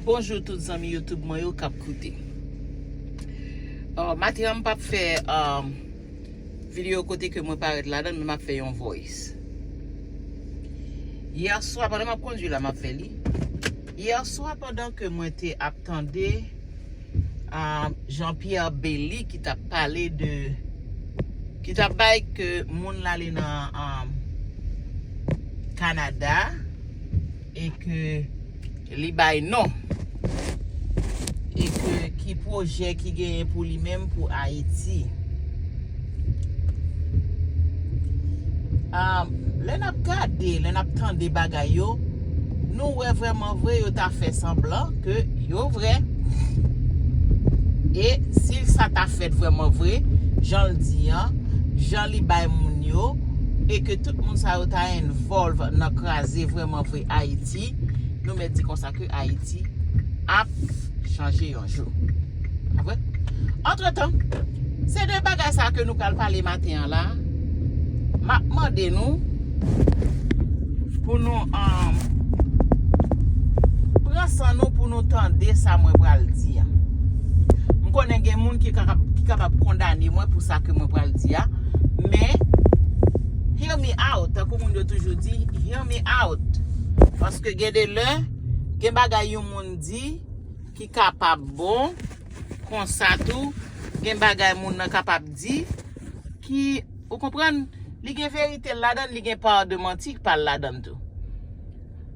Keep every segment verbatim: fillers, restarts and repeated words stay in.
Bonjou tout zanmi YouTube mwen yo k ap koute. Uh, maten an m p ap fè uh, videyo kote ke mwen parèt ladan, men m ap fè yon voice. Yèswa, pandan m ap kondui la, m ap fè li. Yèswa, pandan ke mwen te ap tande uh, Jean Pierre Belly ki t ap pale de, ki t ap bay ke moun l ale nan um, Kanada e ke li bay non e ke ki pwojè ki genyen pou li menm pou Ayiti. Ah, lè n ap gade, lè n ap tande bagay yo, nou wè vrèman vre yo ta fè sanblan ke yo vrè. E si sa ta fèt vrèman vre, jan l di an, jan li bay moun yo, e ke tout moun sa yo ta envolve nan kraze vrèman vre Ayiti, nou mèt di konsa ke Ayiti ap chanje yon jou. Pa vre? Antretan, se de bagay sa ke nou pral pale maten an la, m ap mande nou pou nou um, pran san nou pou nou tande sa mwen pral di an. M konnen gen moun ki kapab, ki kapab kondane mwen pou sa ke mwen pral di a, men hear me out, tankou moun yo toujou di, hear me out. Paske gen de lè, gen bagay yon moun di ki kapab bon, konsa tou, gen bagay moun nan kapab di ki, ou konprann, li gen verite l ladan l, li gen pa de manti pa l ladan l tou.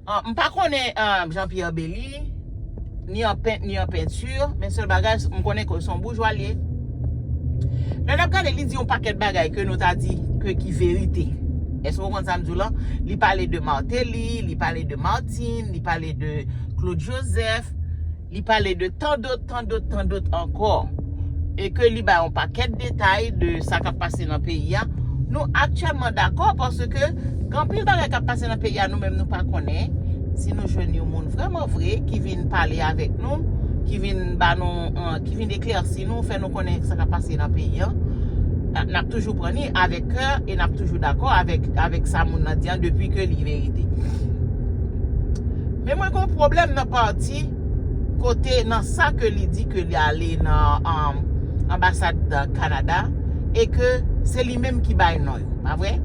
Ah, m pa konnen ah, Jean Pierre Belly, ni an pent, ni an penti, men sèl bagay, m konnen ke se yon boujwa l ye. Lè n ap gade, li di yon pakèt bagay ke nou ta di ke ki verite. Èske w konprann sa m di w lan? Li pale de Martelly, li pale de Martine, li pale de Claude Joseph, li pale de tan dòt, tan dòt, tan dòt ankò. E ke li bay yon pakèt detay de sa k ap pase nan peyi a. Nou aktyèlman dakò paske gen anpil bagay k ap pase nan peyi a nou menm nou pa konnen. Si nou jwenn yon moun vrèman vre ki vin pale avèk nou, ki vin ba nou, uh, ki vin eklèsi nou, fè nou konnen sa k ap pase nan peyi a, n ap toujou pran li avèk kè e n ap toujou dakò avèk, avèk sa moun nan di an depi ke li verite. Men mwen gen yon pwoblèm nan pati kote nan sa ke li di ke li ale nan um, anbasad Kanada e ke se li menm ki bay non yo, pa vre?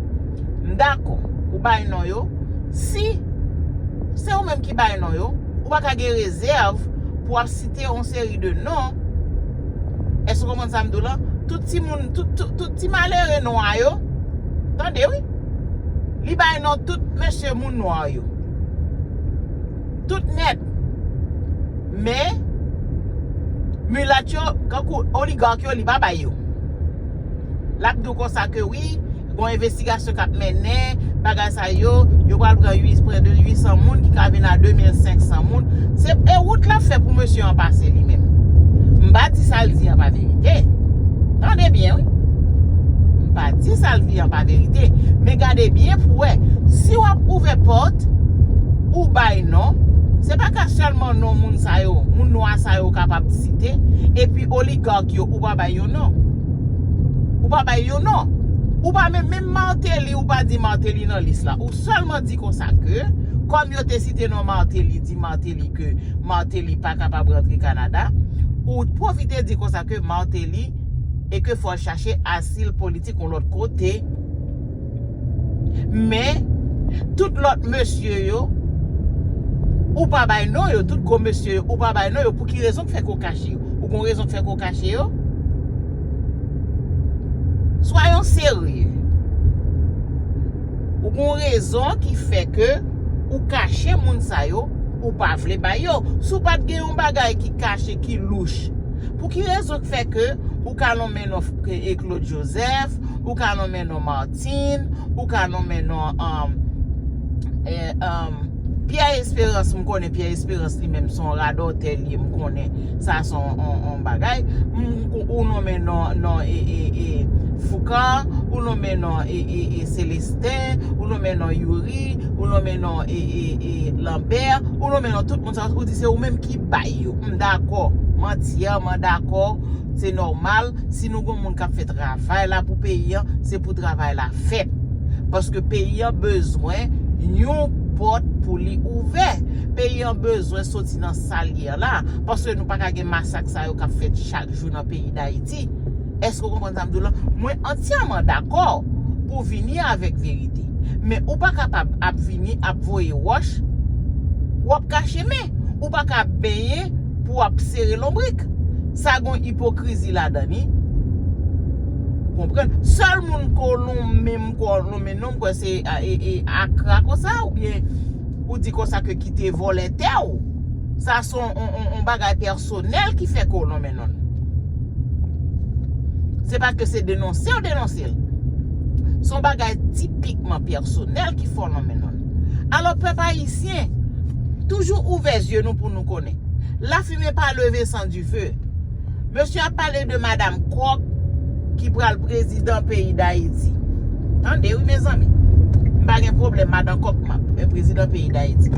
M dakò, ou bay non yo. Si se ou menm ki bay non yo, ou pa ka gen rezèv pou w ap site yon seri de non. Èske w konprann sa m di w lan? Tout timoun, tout, tout, tout ti malere nwa yo, tande wi, li bay non tout mesye moun nwa yo. Tout nèt. Men, milat yo, kankou oligak yo, li pa bay yo. L ap di w konsa ke wi, gon envestigasyon k ap mennen, bagay sa yo, yo pral pran uit, prè de uit san moun ki ka vin a de mil senk san moun. Se e wout l ap fè pou mesye an pase li menm. M pa di sa l di an pa verite. Tande byen wi. M pa di sa l di an pa verite. Men gade byen pou wè. Si w ap ouvè pòt, ou bay non, se pa ka sèlman non moun sa yo, moun nwa sa yo kapab site, epi oligak yo, ou pa bay yo non. Ou pa bay yo non. Ou pa menm, menm Martelly, ou pa di Martelly nan lis la. Ou sèlman di konsa ke, kòm yo te site non Martelly, di Martelly ke Martelly pa kapab rantre Kanada, ou pwofite di konsa ke Martelly e ke fò l chache asil politik yon lòt kote. Men, tout lòt mesye yo, ou pa bay non yo, tout gwo mesye yo, ou pa bay non yo, pou ki rezon k fè ke w kache yo? Ou gon rezon k fè ke w kache yo? Swayon serye. Ou gon rezon ki fè ke ou kache moun sa yo, ou pa vle bay yo. Si w pa t gen yon bagay ki kache, ki louch, pou ki rezon k fè ke ou ka nonmen non e Claude Joseph, ou ka nonmen non Martine, ou ka nonmen non um, e, um, Pierre Espérance, m konnen Pierre Espérance li menm se yon radòtè li ye, m konnen sa se yon, yon, yon bagay. M, ou nonmen non, non e, e, e, Foucan, ou nonmen non e, e, e, Célestin, ou nonmen non Youri, ou nonmen non e, e, e, Lambert, ou nonmen non tout moun sa, ou di se ou menm ki bay yo. M dakò, m antyèman dakò, se nòmal, si nou gon moun k ap fè travay la pou peyi an, se pou travay la fèt. Paske peyi an bezwen yon pòt pou li ouvè. Peyi an bezwen soti nan sa l ye a la, paske nou pa ka gen masak sa yo k ap fèt chak jou nan peyi Dayiti. Èske w konprann sa m di w lan? Mwen antyèman dakò pou w vini avèk verite. Men ou pa kapab ap vini ap voye wòch, w ap kache men. Ou pa ka benyen pou w ap sere lonbrik. Sa gon ipokrizi ladan li. Konprann? Sèl moun kolonmen m kolonmen non m kwè se e, e, Akra konsa oubyen ou di konsa ke kite vòlè tè w. Sa se yon, yon, yon, yon bagay pèsonèl ki fè kolonmen non. Se pa ke se denonse w denonse l. Se yon bagay tipikman pèsonèl ki fè w lonmen non. Alò pèp ayisyen, toujou ouvè zye nou pou nou konnen. Lafimen pa leve san dife. Mesye ap pale de madanm Kòk ki pral prezidan peyi Dayiti. Tande wi mezanmi. M pa gen pwoblèm madanm Kòk m ap men prezidan peyi Dayiti.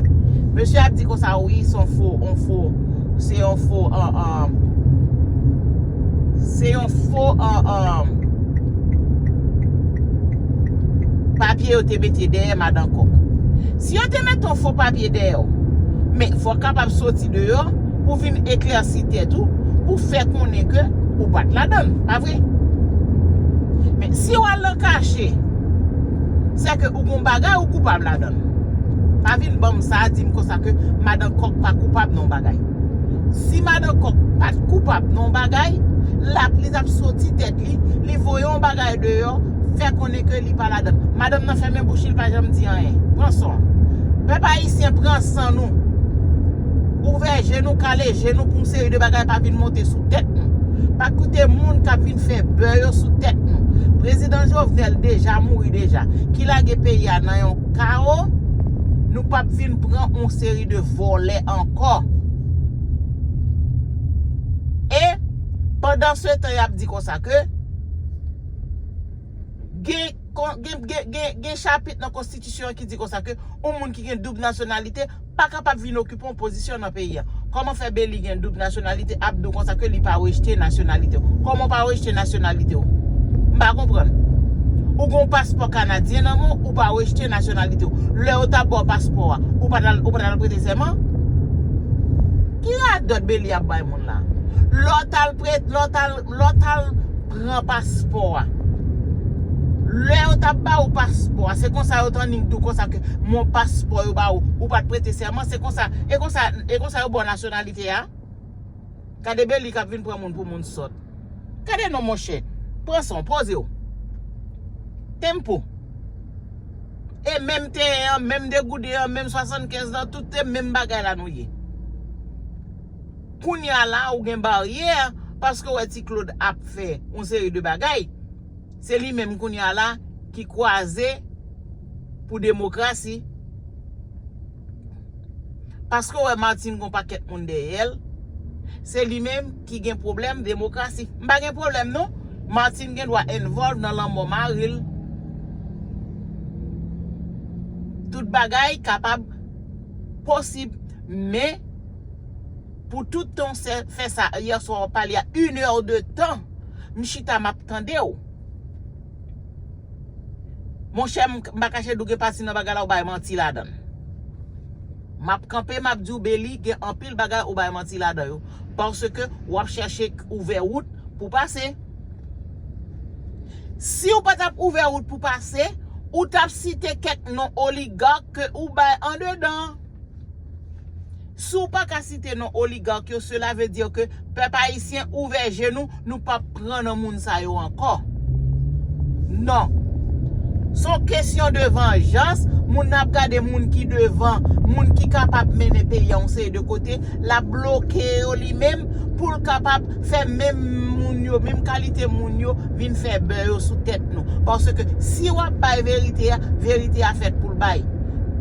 Mesye ap di konsa wi se yon fo, yon fo, se yon fo an an se yon fo an an papye yo te mete dèyè madanm Kòk. Si yo te mete yon fo papye dèyè w, men fò w kapab soti deyò pou vin eklèsi tèt ou, pou fè konnen ke ou pa t ladan l, pa vre? Men si w al nan kache, se ke ou gon bagay ou koupab ladan l. Pa vin ban m sa, di m konsa ke madanm Kòk pa koupab nan yon bagay. Si madanm Kòk pa t koupab nan yon bagay, l ap, li t ap soti tèt li, li voye yon bagay deyò, fè konnen ke li pa ladan l. Madanm nan fèmen bouch li, li pa janm di anyen. Pran san w. Pèp ayisyen, pran san nou. Ouvè je nou, kale je nou pou yon seri de bagay pa vin monte sou tèt nou. Pa koute moun k ap vin fè bè yo sou tèt nou. Prezidan Jovenel deja mouri deja, ki lage peyi a nan yon kawo. Nou p ap vin pran yon seri de vòlè ankò. E pandan se tan y ap di konsa ke gen, gen, gen, gen, gen chapit nan konstitisyon an ki di konsa ke yon moun ki gen doub nasyonalite pa kapab vin okipe yon pozisyon nan peyi a. Kòman fè Beli gen doub nasyonalite ap di w konsa ke li pa rejte nasyonalite w? Kòman w pa rejte nasyonalite w? M pa konprann. Ou gen yon paspò kanadyen nan men w, ou pa rejte nasyonalite w. Lè yo t ap ba w paspò a, ou pa t al, ou pa t al prete sèman? Ki radòt Beli ap bay moun la? Lè w t al prete, lè w t al, lè w t al pran paspò a. Lè yo t ap ba ou paspò a, se konsa yo t annik di w konsa ke men paspò yo ba ou, ou pa t prete sèman, se konsa, e konsa, e konsa yo ba w nasyonalite a? Gade Beli k ap vin pran moun pou moun sòt. Gade non monchè, pran san w, poze w. Tempo. E menm tenyen an, menm degouden an, menm swasannkenz lan, tout se menm bagay la nou ye. Kounye a la, ou gen baryè, paske w wè Ti Claude ap fè yon seri de bagay. Se li menm kounye a la ki kwaze pou demokrasi. Paske w wè Martine gon pakèt moun dèyè l, se li menm ki gen pwoblèm demokrasi. M pa gen pwoblèm non. Martine gen dwa envòlv nan lanmò mari l. Tout bagay kapab posib, men pou tout tan w fè sa, yè swa w pale a inè de tan, m chita m ap tande w. Monchè, m pa kache di w gen pati nan bagay la ou bay manti ladan l. M ap kanpe, m ap di w Beli, gen anpil bagay ou bay manti ladan yo. Paske w ap chèche ouvè wout pou pase. Si w pa t ap ouvè wout pou pase, ou t ap site kèk non oligak ke ou bay andedan. Si w pa ka site non oligak yo, sela ve di ke pèp ayisyen ouvè je nou, nou p ap pran nan moun sa yo ankò. Non. Se yon kesyon de vanjans, moun nan ap gade moun ki devan, moun ki kapab mennen peyi a yon seri de kote, l ap bloke yo li menm pou l kapab fè menm moun yo, menm kalite moun yo vin fè bè yo sou tèt nou. Paske si w ap bay verite a, verite a fèt pou l bay.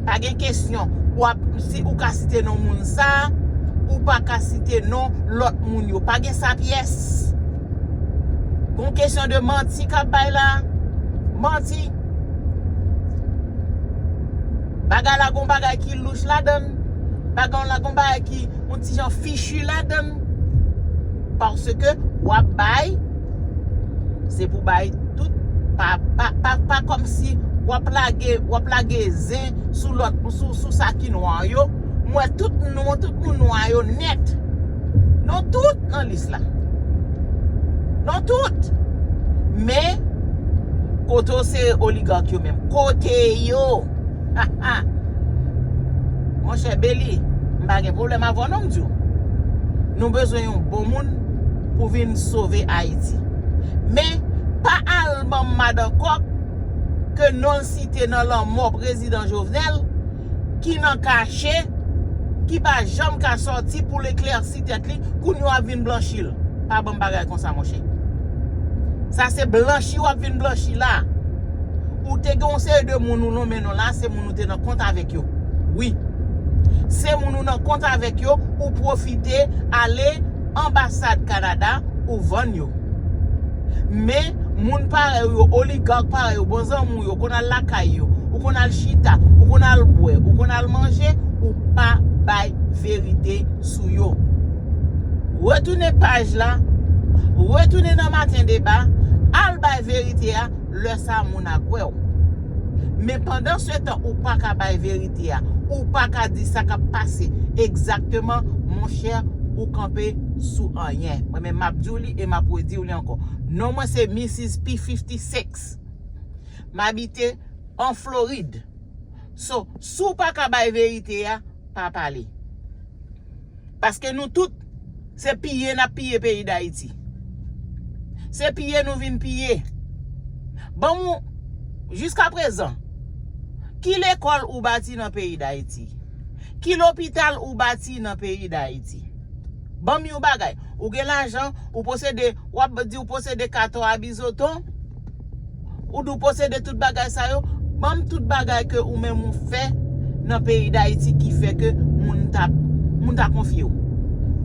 Pa gen kesyon. W ap, si ou ka site non moun sa, ou pa ka site non lòt moun yo. Pa gen sa pyès. Gon kesyon de manti k ap bay la. Manti. Bagay la gon bagay ki louch ladan l. Bagay la gon bagay ki yon ti jan fichi ladan l. Paske w ap bay, se pou bay tout, pa, pa, pa, pa kòmsi w ap lage, w ap lage zen sou lòt, sou, sou sa ki nwa yo. M wè tout non, tout moun nwa yo nèt. Non tout nan lis la. Non tout. Men, kote w se oligak yo menm? Kote yo? Monchè Beli, m pa gen pwoblèm avè w non, m di w. Nou bezwen yon bon moun pou vin sove Ayiti. Men, pa al ban m madan kòk ke non l site nan lanmò prezidan Jovenel, ki nan kache, ki pa janm ka sòti pou l eklèsi tèt li, kounye a w ap vin blanchi l. Pa ban m bagay konsa, monchè. Sa se blanchi w ap vin blanchi la. Ou te gen yon seri de moun ou nonmen non la, se moun ou te nan kont avèk yo. Wi. Se moun ou nan kont avèk yo, ou pwofite ale anbasad Kanada, ou vann yo. Men, moun parèy ou yo, oligak parèy ou, bon zanmi w yo, konn al lakay yo, ou konn al chita, ou konn al bwè, ou konn al manje, ou pa bay verite sou yo. Retounen paj la, retounen nan Maten Deba, al bay verite a, lè sa moun a kwè w. Men pandan se tan ou pa ka bay verite a, ou pa ka di sa k ap pase egzakteman, monchè, ou kanpe sou anyen. Mwen menm m ap di w li e m ap redi w li ankò. Non mwen se Misis P fifty-six. M abite an Florid. So, si w pa ka bay verite a, pa pale. Paske nou tout, se piye n ap piye peyi Dayiti. Se piye nou vin piye. Ban m, jiskaprezan, ki lekòl ou bati nan peyi Dayiti? Ki lopital ou bati nan peyi Dayiti? Ban m yon bagay. Ou gen lajan, ou posede, w ap di ou posede katò a Bizoton, ou di w posede tout bagay sa yo, ban m tout bagay ke ou menm ou fè nan peyi Dayiti ki fè ke moun ta, moun ta konfye w.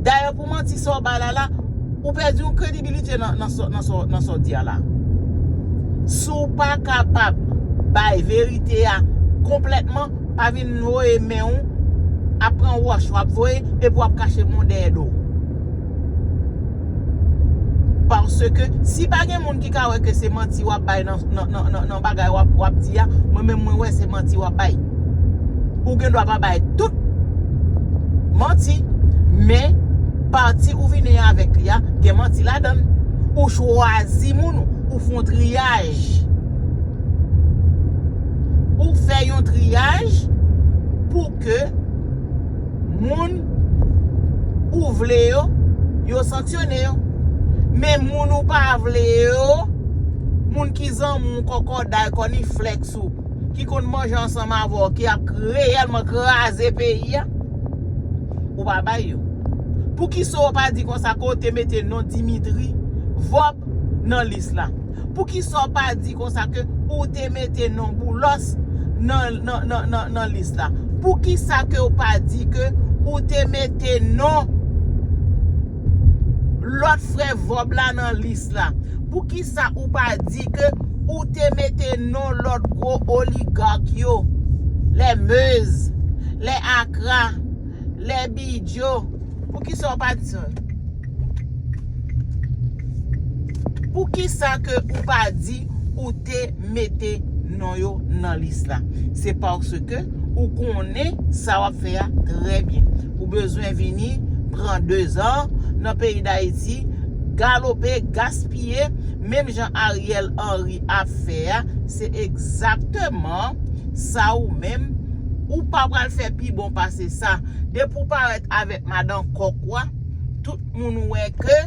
Dayè, pou manti sa w bay la la, ou pèdi yon kredibilite nan, nan sa, nan sa, nan sa w di a la. Si w pa kapab bay verite a konplètman, pa vin voye men w ap pran wòch w ap voye epi w ap kache men w dèyè do w. Paske si pa gen moun ki ka wè ke se manti w ap bay nan, nan, nan, nan, nan bagay w ap, w ap di a, mwen menm mwen wè se manti w ap bay. Ou gen dwa pa bay tout manti, men pati ou vini avèk li a, gen manti ladan l. Ou chwazi moun, ou fè yon triyaj. Ou fè yon triyaj pou ke moun ou vle yo, yo sanksyone yo. Men moun ou pa vle yo, moun ki zanmi w, kòkòday, kòniflèks ou, ki konn manje ansanm avè w, ki ap reyèlman kraze peyi a, ou pa bay yo. Poukisa w pa di konsa ke w te mete non Dimitri Vorbe nan lis la? Poukisa w pa di konsa ke ou te mete non Boulos nan, nan, nan, nan, nan lis la? Poukisa ke w pa di ke ou te mete non lòt frè Vorbe la nan lis la? Poukisa ou pa di ke ou te mete non lòt gwo oligak yo? Lè Meuse, lè Akra, lè Bidjo. Poukisa w pa di sa? Poukisa ke ou pa di ou te mete non yo nan lis la? Se paske ou konnen sa w ap fè a trè byen. Ou bezwen vini pran dezòd nan peyi Dayiti, galope, gaspiye, menm jan Ariel Henry ap fè a, se egzakteman sa ou menm, ou pa pral fè pi bon pase sa. Depi w parèt avèk madan kòk ou a, tout moun wè ke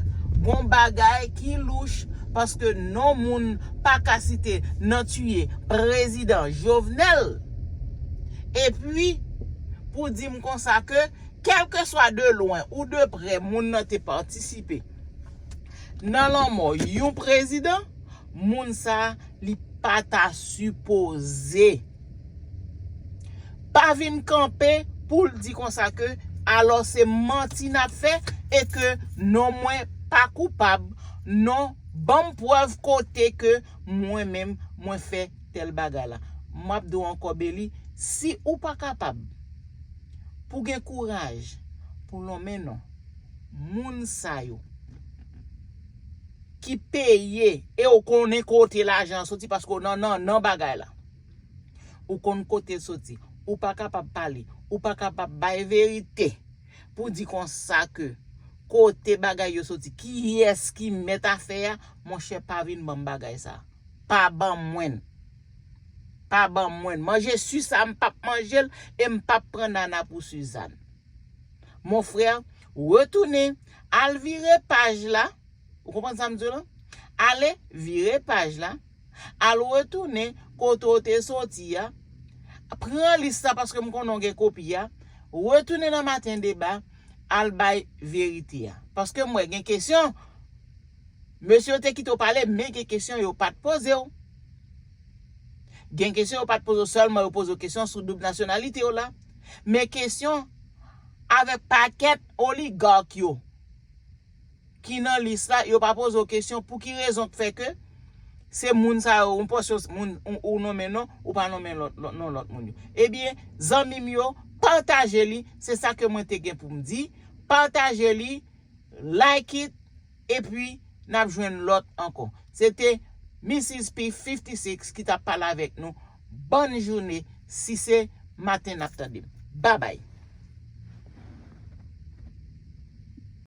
gon bagay ki louch, paske non moun pa ka site nan tiye prezidan Jovenel. Epi, pou di m konsa ke, kèlkeswa de lwen ou de prè, moun nan te patisipe nan lanmò yon prezidan, moun sa a, li pa ta sipoze pa vin kanpe pou l di konsa ke, alò se manti n ap fè e ke non mwen pa koupab, non, ban m prèv kote ke mwen menm mwen fè tèl bagay la. M ap di w ankò, Beli, si ou pa kapab pou gen kouraj pou lonmen non moun sa yo ki peye, e w konnen kote lajan an soti paske w nan, nan, nan bagay la. Ou konn kote l soti. Ou pa kapab pale. Ou pa kapab bay verite pou di konsa ke kote bagay yo soti, kiyès ki mèt afè a, monchè, pa vin ban m bagay sa. Pa ban mwen. Pa ban mwen. Manje Suzanne, m p ap manje l e m p ap pran Nana pou Suzanne. Mon frè, retounen, al vire paj la. Ou konprann sa m di w la? Ale, vire paj la. Al retounen kote w te soti a. Pran lis la paske m konnen w gen kopi a. Retounen nan Maten Deba, al bay verite a. Paske m wè gen kesyon. Mesye yo te kite w pale, men gen kesyon yo pa t poze w. Gen kesyon yo pa t poze w, sèlman yo poze w kesyon sou doub nasyonalite w la. Men kesyon avèk pakèt oligak yo ki nan lis la, yo pa poze w kesyon pou ki rezon k fè ke se moun sa yo, ou pòs yo moun ou, ou nonmen non, ou pa nonmen lòt, lòt, non lòt moun yo. Ebyen, zanmi m yo, pataje li, se sa ke mwen te gen pou m di. Pataje li, like it, epi n ap jwenn lòt ankò. Se te Missis P fifty six ki t ap pale avèk nou. Bòn jounen, si se maten n ap tande m. Babay.